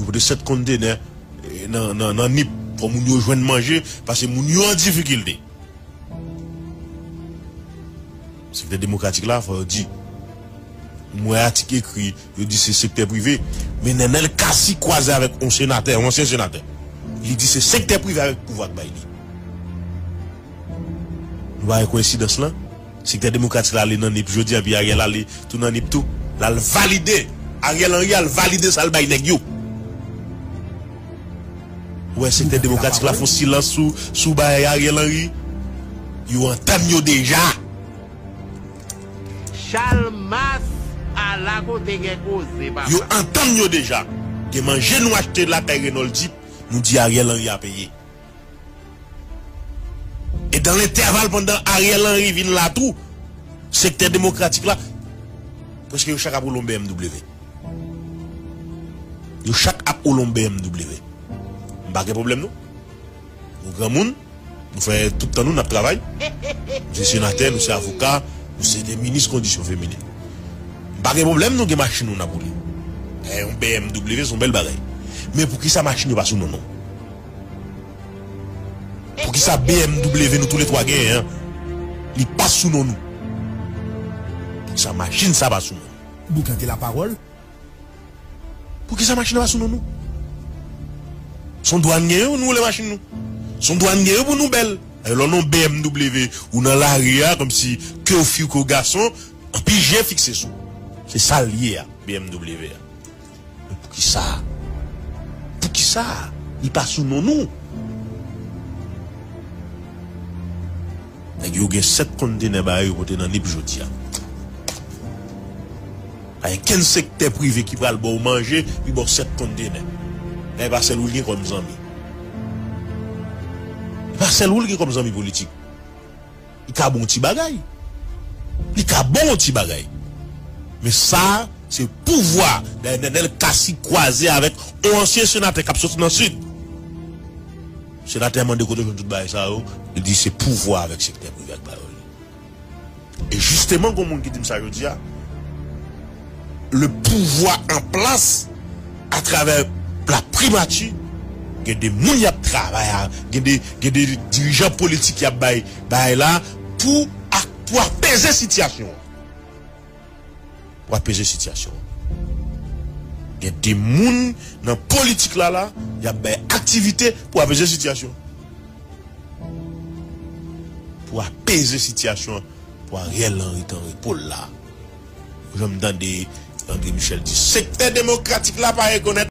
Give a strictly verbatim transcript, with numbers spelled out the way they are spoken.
Yo pote sèt kontenè, eh, nan, nan, nan Nip pou moun yo jwenn manje, paske moun yo an difikilte. Sektè demokratik la, fò yo di. M wè atik ekri, yo di se sektè prive. Men Nenel Cassy kwaze avèk yon senatè, yon ansyen senatè. Li di se sektè prive avèk pouvwa k bay li. Nou pa wè koyensidans lan? Sektè demokratik la ale nan Nip jodi a, epi Ariel ale tou nan Nip tou. L al valide. Ariel Henry al valide sa l bay nèg yo. Ou wè sektè demokratik la fè silans sou, sou bagay Ariel Henry. Yo antann yo deja. Chalmas, ala kote gen koze, papa. Yo antann yo deja. Gen manje nou achte lakay Renold Deep, nou di Ariel Henry a peye. E dan lentèval pandan Ariel Henry vin la tou, sektè demokratik la, prèske yo chak ap woule yon B M W. Yo chak ap woule yon B M W. M pa gen pwoblèm non. Nou granmoun, nou fè tout tan nou n ap travay. Nou se senatè, nou se avoka, nou se de minis kondisyon feminen. M pa gen pwoblèm non, gen machin nou n ap woule. E yon B M W se yon bèl bagay. Men poukisa machin yo pa sou non nou? Poukisa B M W nou toulètwa genyen an, li pa sou non nou? Poukisa machin sa pa sou non nou? Boukante lapawòl. Poukisa machin nan pa sou non nou? Se yon dwa n genyen, nou woule machin nou. Se yon dwa n genyen pou nou bèl. Lè w nan B M W, ou nan lari a, kòmsi ke w fi ke w gason, anpil je fikse sou. Se sa l ye a, B M W a. Men poukisa? Poukisa? Li pa sou non nou. Nèg yo gen sèt kontenè ba yo pote nan Nip jodi a. Pa gen kenn sektè prive ki pral ba w manje, li ba w sèt kontenè. E pa sèl ou l gen kòm zanmi. E pa sèl ou l gen kòm zanmi politik. Li ka bon ti bagay. Li ka bon ti bagay. Men sa, se pouvwa. Dayè, Nenel Cassy kwaze avèk yon ansyen senatè k ap soti nan Sid. Senatè a mande kote w jwenn tout bagay sa yo. Li di se pouvwa avèk sektè prive ak ba yo li. E jisteman, gon moun ki di m sa jodi a. Le pouvoir en place, atravè la primati, gen de moun y ap travay a, gen de, gen de dirijan politik y ap bay, bay la pou, ak, pou apeze sitiyasyon an. Pou apeze sitiyasyon an. Gen de moun nan politik la la, y ap bay aktivite pou apeze sitiyasyon an. Pou apeze sitiyasyon an, pou Ariel Henry t an repo l la. Ou janm tande André Michel di, sektè demokratik la pa rekonèt